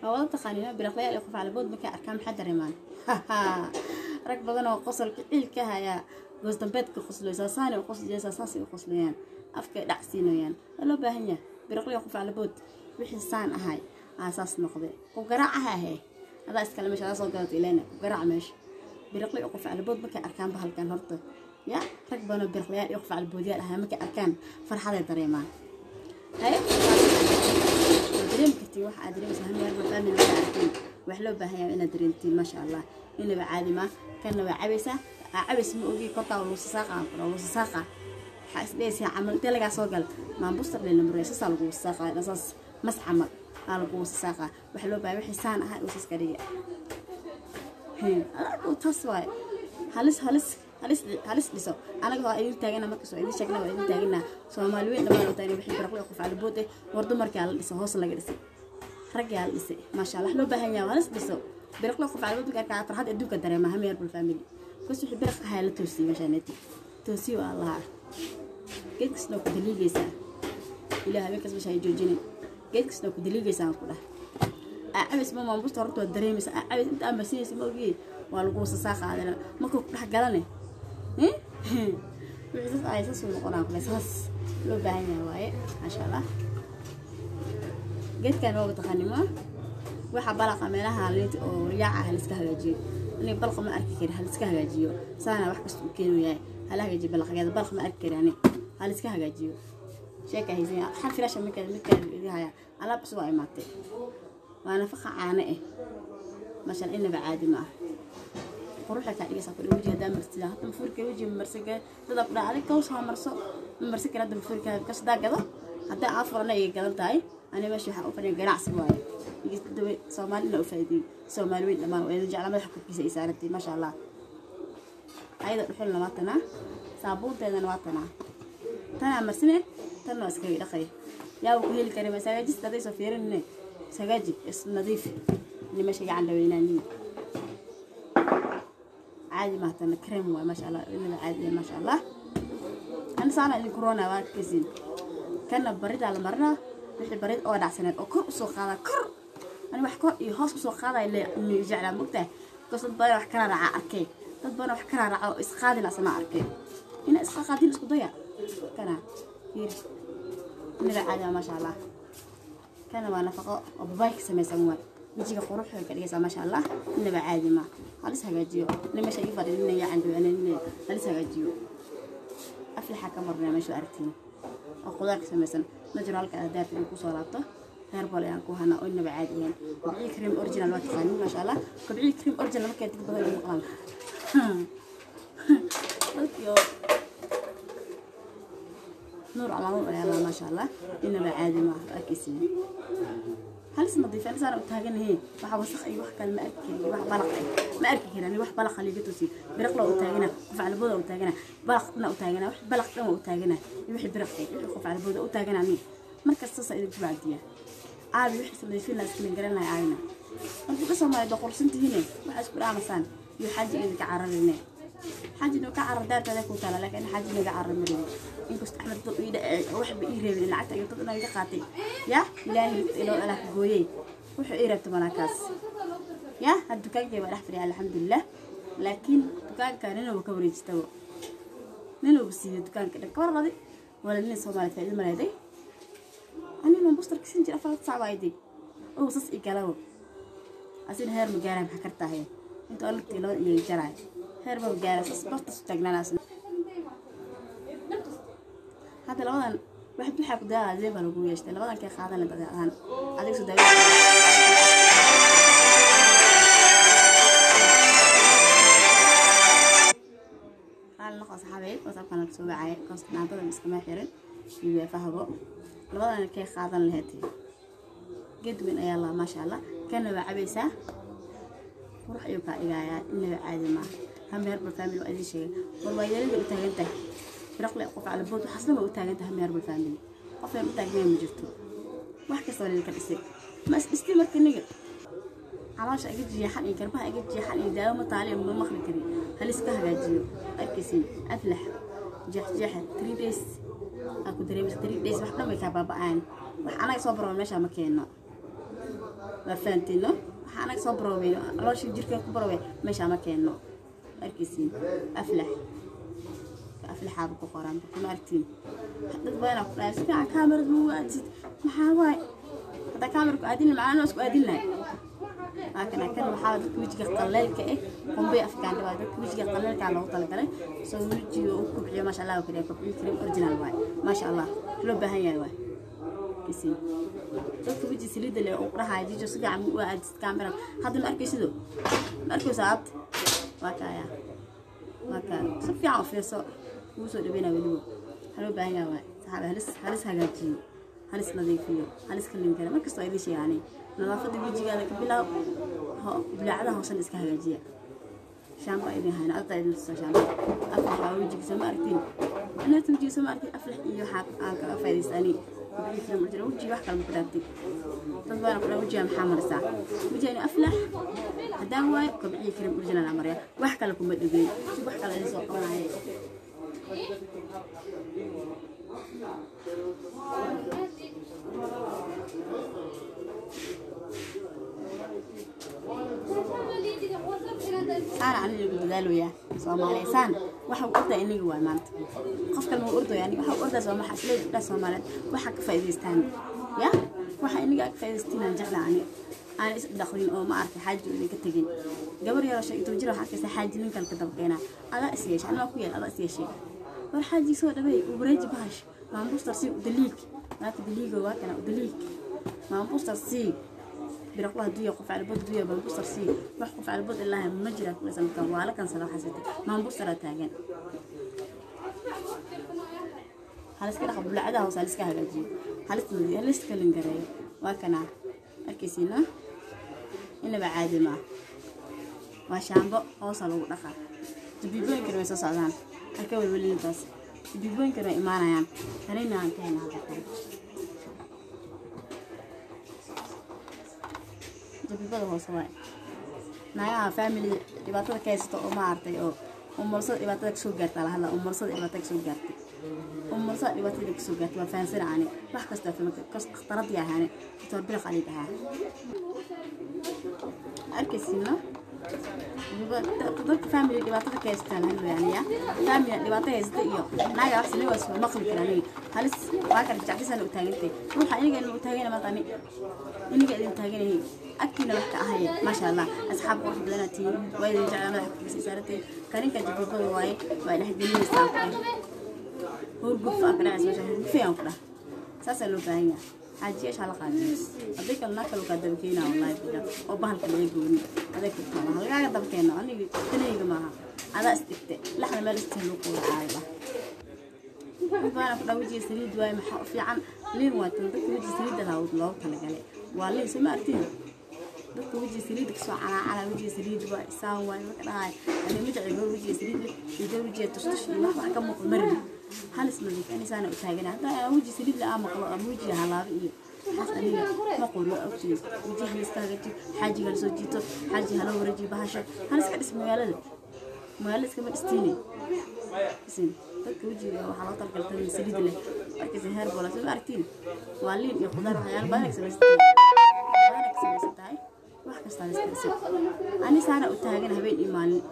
Waa wada taqaaniina biriqlayaal iyo qufaclabood markay arkaan maxay dareemaan? Rag badan oo qosolka ciilka hayaa goos dambeedka qosloysaa, saani u qoslaysaa, saasay u qoslayaan, afkay dhacsiinayaan. Waa loo baahan yahay biriqlayo qufaclabood wixii saan ahay aa saas noqday. Ku garaacaha ahee adaa iskale meesha adaa soo gadatay ilayna ku garaaca meesha. Biriqlay iyo qufaclabood markay arkaan bahalkan horta ya rag badan oo biriqlayaal iyo qufaclaboodyaal ahaa markay arkaan farxaday dareemaan. Haye, dareemi kartiin waxa aad dareemaysa Hami Herbal Family markaa aragtiin. Wax loo baahan yahay inaad dareentiin, maasha Allah, inaba caadi ma. Kanna waa cabaysaa, aa cabays ma ogi, korkaa waa lagu sasaaqa, waa lagu sasaaqa. Waxaa is dhehaysaa camal intee lagaa soo gal maambustar leena maraya, saasaa lagu sasaaqa, saas mas camal aa lagu sasaaqa. Waxa loo baahan wixii saan ahaa uu saas ka dhiga. Adag taas waay, halis halis halis halis dhiso. Anaga waa idin taagana markas, waa idin sheegna, waa idin taagana. Soomaali weyn dhammaan oo taagna wixii baraqle qof calabood eh. War dumarkaa la dhisay, hoos laga dhisay, raggaa la dhisay, maasha Allah. Loo baahan yahay halis dhiso biriqle qof calabood marka arkaa farxad adduunka dareema Hami Herbal Family. Kas wixii biriq ahaa la toosiyey meeshaaneti toosiyo waa Allaha. Geed kastana ku daliigaysaa ilaah habeenkaas meesha ay joojinin. Geed kastana ku daliigaysaa aan ku dhah cabays ma maambusta horta waa dareemaysaa cabays inta aad marsinaysa ma ogi, waa lagu sasaaqa adina markuu ku dhex galane wixii saas ahay saas uu noqonaa kule. Saas loo baahan yahay waaye, maasha Allah. Geedkan waa taqaanima waxa balaqa meelaha liinta oo riyaaca haliska hagaajiyo. Aniga balqa ma arki kari, haliska hagaajiyo. Saana wax kasta uu keenu yahay hala hagaajiyo balaqgeeda. Balaq ma arki kari ani, haliska hagaajiyo. Sheeka haysan xal firaasha midka midka idin haya alaab cusub waa imaatay, waa nafaqa caano eh, maasha Allah, inaba caadi ma ah. Quruxda kaa dhigaysaa ku wajiga hadaa marsida. Hadda mafuurka wajiga marsan kara dada ku dhaha adig kaws ha marso, ma marsan kara hadda mafuurka kas hadaa gado haddaa aa furana iga gadan tahay. Ani meesha waxaa u fadhiya ganacsi waaye, dawe Soomaalina u faa'iideeyey. Soomaali weyn dhammaan waa idin jeclaa, madaxa korkiisa ay saarantay, maasha Allah. Ayada dhuxulna waa tanaa, saabuunteedana waa tanaa. Tanaa marsine, tanna waa iskaga dhaqay. Yaa ku heli kara masaajista haday soo fiirinine sagaaji is nadiif ni meesha gacan dhaweynaanin caadi ma tana cream waay, maasha Allah, inaba caadi ah, maasha Allah. Ana saana idin corona waa arkaysiin. Kana baridaa la marinaa wixii barid oo dhacsaneed oo kor usoo qaadaa kor. Ani wax kor iyo hoos usoo qaadaya le jeclaa mogtahay, because dad badan wax kala raaca arkay, dad badan wax kala raaca oo isqaadina asana arkay. Ina isqa qaadin isku daya. Kana fiir, inaba caadi ah, maasha Allah. Kana waa nafaqo oo babaay ka samaysan waay, wejiga qurux way ka dhigaysaa, maasha Allah, inaba caadi ma. Halis hagaajiyo ina meesha ii fadhiinaya candhuwanina halis hagaajiyo. Aflaxa ka marnaa meesha aragtiin oo qudaar ka samaysan naturalka ah daarta inuu kusoo laabto herbal ayaan ku hanaa oo inaba caadi ahayn. Kobciyi cream original waa taqaanin, maasha Allah. Kobciyi cream original markay dad badan ay maqlaan dadkii oo nuur calaa nuur ayaa lahaa, maasha Allah, inaba caadi maaha. Arkaysiin halis nadiif saan u taaganahay waxa wasakh iyo wax kale ma arki kari, wax balaq ah ma arki kari. Ani wax balaq liiga tusi biriqla u taagana, qof calabooda u taagana, balaq dhan u taagana, wax balaq dhan u taagana iyo wixii biriq ah wixii qof calabooda u taagana. Ani markasta saas idinku bacdiya aabi wixii nadiifin la iska garan lahay aayna. Marka ka Soomaaliya doqorsan tihiin waxa isku dhaamasaan iyo xaaji idinka cararine. Xaaji inuu ka carar daartada ku taala, laakiin xaaji inaga carar ma rabo. Inkastoo Axmed dad ii waxba ii reebin, lacagta iyo dad inaa iga qaatay ya Ilaahay lugta ilaa ka gooyey wuxuu ii reebtay malaakaas ya. Had dukaankay baa dhex fadhiya, alxamdulilah. Laakiin dukaanka ninuu ka wareejistaba, ninuu siiyo dukaanka dhan ka warqadi wala nin Soomaali faa'iido ma leeday. Anina bustarka sin jir 4 saac baa oo sas ii galabo asina heer ma gaaraan. Maxaa kartaahay inta lugta ilaa iyo jaraay heer ma gaara sas barta su taagnaanaas. Hadda labadan wax waxaa ku daa adee baa lagu yeeshtay labadan kay qaadan la ahaan adiga soo daawo qaal noqo saxaabay. WhatsAppkan laga soo wacay koosnaantada iskama xirin iyo fahabo labadan kay qaadan lahayd. Geed weyn ayaa la, maasha Allah. Kana waa cabaysaa, qurux ayuu kaa dhigayaa, inaba caadi maaha. Hami Herbal Family waa idin sheegay. War waa yeelida u taagan tahay firaqle qof calabood waxaasna waa u taagan tahay Hami Herbal Family. Qof aan u taagnayn ma jirto, wax kasta waa idinka dhisay. Ma is dhistay marka niga caloosha iga jeexan iyo garbaha iga jeexan iyo daawo ma taali ma maqli kari, halis ka hagaajiyo. Arkaysiin aflax jeexjeexa 3 days aa ku dareemaysa, 3 days wax dhan way kaa baaba'aan. Wax anaga soo baroon meesha ma keeno. Waa fahantiino waxaa anaga soo baroobeyn caloosha jirka ku baroobey meesha ma keenno. Arkaysiin aflax aflaxaaba ku qoran ma aragtiin. Dad badanaa ku dhahay si fiican kaamirad ma aadsid, maxaa waay haddaa kaamira ku aadin macnaa isku aadin lahay. Waa kan waxaa dadka wejiga qaleelka eh qumbay afgaandha waa dadka wejiga qaleelka loogu talagalay soo wejiga uu kubciyo maasha Allah. Kariya kubciyo kareem original waay maasha Allah loo baahan yahay waay. Kisiin dadka weji saliidda leh oo dhahayo jijo si fiican u aadsid kaamirad hadda ma arkaysido, ma arkayso abta waa kaaya waa kaa si fiican u fiirso wuu soo dhaweynaa weliba. Waxaa loo baahan yahay waay saxaabi halis halis hagaajiyo, halis nadiifiyo, halis kalin kara. Markastoo idin sheegaanay nadaafadda wejigaada ka bilaab, bulaacadaha hoosena iska hagaajiya. Shaambo idin hayna adda idin tusaa shaambo aflax waa wejiga soo ma aragtiin anaata wejiga soo ma aragtiin aflax iyo waxaa aan kaga faa'iidaystani jira wejiga wax kale ma ku dhaaftid. Dad baana ku dhaa wejiga maxaa marisaa wejiga inuu aflax haddaan waayo kobciyo kareem original aa mariya, wax kale kuma dhageyn si wax kale idin soo qabanaya. Saan aniga ugu dadaaloyaa Soomaaliya saan waxa u ordaa iniga waay maanta qof kale ma ordaya aniga waxa u ordaa soo maxa isleey gabdhaha Soomaaliyeed waxa ka faa'iidaystaan ya waxa iniga ka faa'iidaystiin aan jeclaa ani aan is dhaqrin oo ma arkay xaaji idinka tegin. Gabar yar oo 15 jir waxa arkaysa xaaji ninkan ka daba keenaa adaa is yeeshay anaa ku yeel adaa is yeeshay war xaaji soo dhaweey u wareeji bahash maambuustar si udaliig maanta daliigo waa kana udaliig maambuustar si biraqlaha duya qof calbad duya maambuustar si wax qof calbad ilaahay ma jira kula sanadkan waa la kansala waxaasite maambuustar taagan haliska dhaqa bulacadaha hoose haliska hagaajiyo halis halis kalin gareeyo waa kana arkaysiina inaba caadi ma waa shaambo hoosa lagu dhaqaa. Dabiibooyinkana way soo socdaan halka welwelintaas dabiibooyinkana way imaanayaan tanina aan ka helnaa hadda dabiibada hoose waay naagaha family dhibaatada ka haysta oo maaragtay oo umursada dhibaatada kasoo gaarta la hadla umursada dhibaatada kasoo gaartay umursada dhibaatada kasoo gaartay waa fahansana ani wax kasta fahmay kas dhakhtaradii ahaane doctor Biriq Ali dhahaa arkaysiina dadka family dhibaatada ka haystaan hadlayaaniya family dhibaato haysta iyo naaga wax samey waa soo maqli karaan halis waa kan jacdisan u taagantay ruuxa iniga inuu taagana maanta ani iniga idin taaganahay agtiina wax ka ahay maasha Allah. Asxaab qurux badan tiin waa idin jeclaa madaxa ku saaratay karinka jibibada waaye waa dhex gelinaysaa hurguf aa ka dhacaysa meesha hurgufay aan ku dhah saasaa loo baahan yahay xaajiyaasha hala qaadiyo haddii kale naa kale kaa daba keenaa wallaahi billah oo bahalka laga gooni aday ku taala halkaaga daba keeno aniga tanayga maaha adaa is dhigte laxda meel istah loo quuda baana ku dhaa wejiga saliid waaye maxaa u fiican liin waa tan dadka wejiga saliidda lahaa loogu talagalay waa liin soo ma aragtiin dadka wejiga saliidda kasoo calaacala wejiga saliid waa isaan waay marka dhahay ani ma jecli gabar wejiga saliid leh iyo gabar wejiga tushtush iyo wax wax ka muuqda marin halis nadiif anisaana u taagana haddaa weji saliid la aan maqlo ama wejiga halaabo iyo waxaas aniga ma qoro ogtiis wejiga haliska hagaajiyo xaajiga hala soo jiito xaaji hala wareejiyo bahasha haliska dhis magaalada magaalada iskama dhistiine isin dadka wejiga waxaa loo talagalay tan saliid leh arkaysa heer bola soo ma aragtiin waa liin iyo khudaar waxyaalo badan ay samaysan tahay wax kasta la iska dhiso ani saana u taagan habeen iyo maalin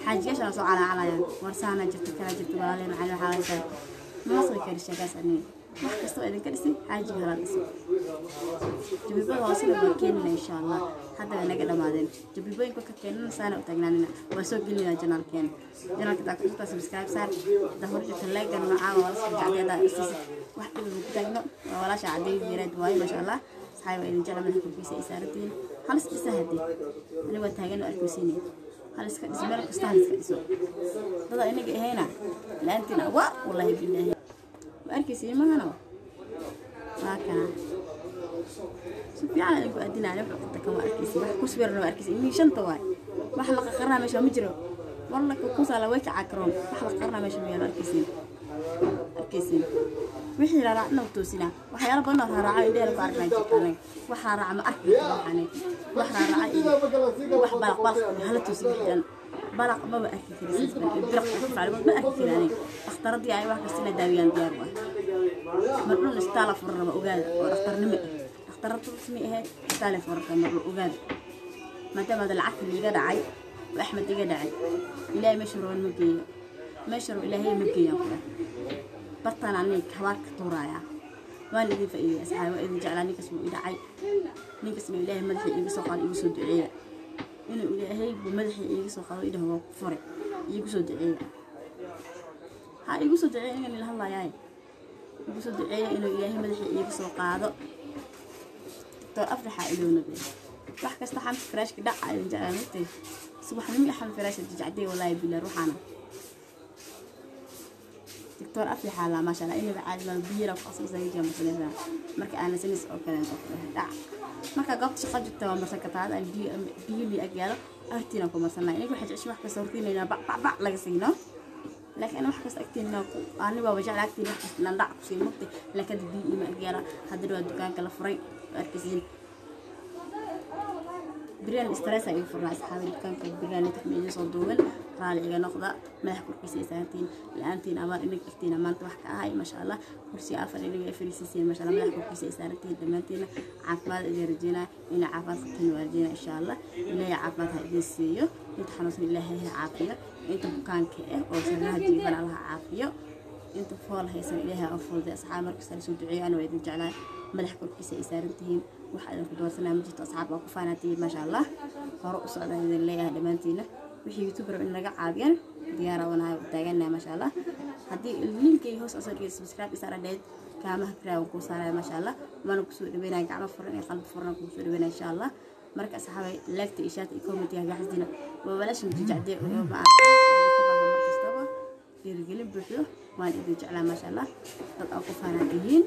xaajiyaasha soo calaacalayaan war saana jirta kala jirta walaaleen macalin waxaa haysaa ma maqli kari sheekaas aniga wax kasta oo idinka dhisay xaajiga hala dhiso. Jabiibada hoosena waa keenina insha Allah hadda way naga dhamaadeen jabiibooyinka ka keenana saana u taagnaanina waa soo gelinaa janaalkeena janaalka taa kuxirtaa subscribe saar hadda hore jirta like noocaa waa la soo jacday haddaa isiisid wax dhib ku taagno waa walaasha cadeyd yareed waaye maasha Allah. Saxay waa idin jecla madaxa korkiisa ay saarantihiin halis dhisa hadee ani waa taagan oo arkaysiinaya halis ka dhiso meel kasta halis ka dhiso dada inaga ahayna la-aantiina waa wallaahi billaahi ma arkaysiin mahano waa kana si fiican idinku aadinaya wuxuu qabta kan waa arkaysiin wax ku sawirana waa arkaysiin imii shanta waay wax la qaqarnaa meesha ma jiro walla kusaala way kacaa karoon wax la qaqarnaa meesha ma yaalo arkaysiin arkaysiin wixii raaraacna u toosinaa waxyaalo badan oo raaraaca indheela ku aragnaa jirta anaga wax raaraaca ma arki karto waxaane wax raaraaca iyo wax balaq balaq hala toosin wixii dhan balaq maba arki karisid biraq ma arki kari aniga dhakhtaradii ay wax kasta inay daawiyaan diyaar u ah madhun istaala furan raba ogaada oo dhakhtarnimo ah. Dhakhtarada ma ahayd isbitaal foorarta mar la ogaado maadaama hada lacagta liiga dhacay oo Axmed iga dhacay. Ilaahay meesha raban ma geeyo, meesha rabo Ilaahay ma geeyaan ku dhahay. Bartaan aniga habaar ka tuurayaa. Waan idin faa'iideeyay asxaabi, waa idin jeclaa. Ninkaas wuu i dhacay, ninkaasna Ilaahay madaxa iiga soo qaado, iigu soo duceeya inuu Ilaahay buu madaxa iiga soo qaado, idhaho waa ku furay. Iigu soo duceeya, ha iigu soo duceeya inaan ila hadlayaay. Iigu soo duceeya inuu Ilaahay madaxa iiga soo qaado. Doctor Afraxa ilowna be wax kasta xamka firaashka dhaca. Idin jeclaa mugtay subaxnimo iyo xam firaashka jijacday, walaahi bilaa ruuxaana Doctor Afraxa laa, maasha Allah, inaba caadi maa. Biyara ku qasaysaa, wajiga marsanaysaa marka aana sanis oo kale oo dhac. Marka goobta shaqo joogta waa marsan kartaa. Aan biyo biyo li ag yaalo agtiina ku marsanaa. Inaga waxay jeceshay wax kasta hortiina inaa bac bac bac laga siino, laakiin ana wax kasta agtiina ani waa jecel agtiina wax kasta inaan dhac ku siin mugtay. Laakiin hadda biyo ima ag yaala. Haddana waa dukaanka la furay, waa arkaysiin. Biraan stress ay furnaa asxaabi dukaanka biraan inta ma idin soo duubin, raali iga noqda. Madax korkiisa ay saarantiin, la-aantiin abaar inaga agtiina maanta wax ka ahay, maasha Allah. Kursi afar inaga ay fariisiisiin, maasha Allah. Madax korkiisa ay saarantiin dhammaantiina. Caafimaad idin rajeynaa, ina caafimaad qabtiin waa rajeynaa insha Allah. Ilaahay caafimaad ha idin siiyo. Inta xanuunsan Ilaahay ha caafiyo, inta bukaanka ah oo sariiraha jiifan Allah ha caafiyo, inta fool haysan Ilaahay ha fududay. Asxaab, markasta la soo duceeyo. Ana waa idin jeclaa, madax korkiisa ay saaran tihiin. Waxa idinku doorsanaa ma jirto asxaab, waa ku faanaatihiin, maasha Allah. Hore u socdaan idin leeyahay dhammaantiina. Wixii YouTuber in naga caawiyaan diyaara wanahay, u taaganahay, maasha Allah. Haddii linkay hoos asoo dhigay subscribe isaara dheed kaamaha kiraawan kuu saaraya, maasha Allah. Waana kusoo dhaweynaya gacmo furan iyo qalbi furan kusoo dhaweynaya insha Allah. Marka asxaabay, like-ta iyo share-ta iyo comment-iga hagaxisdina. Waa walaashin jijacdee oo ma ah mar kastaba dhiirigelin buuxdo. Waan idin jeclaa, maasha Allah, dad aa ku faanaa tihiin.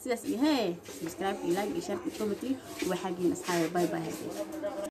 Sidaas iyo hee subscribe iyo like iyo share iyo comment waa xaggiin asxaabay. Bye bye hadee.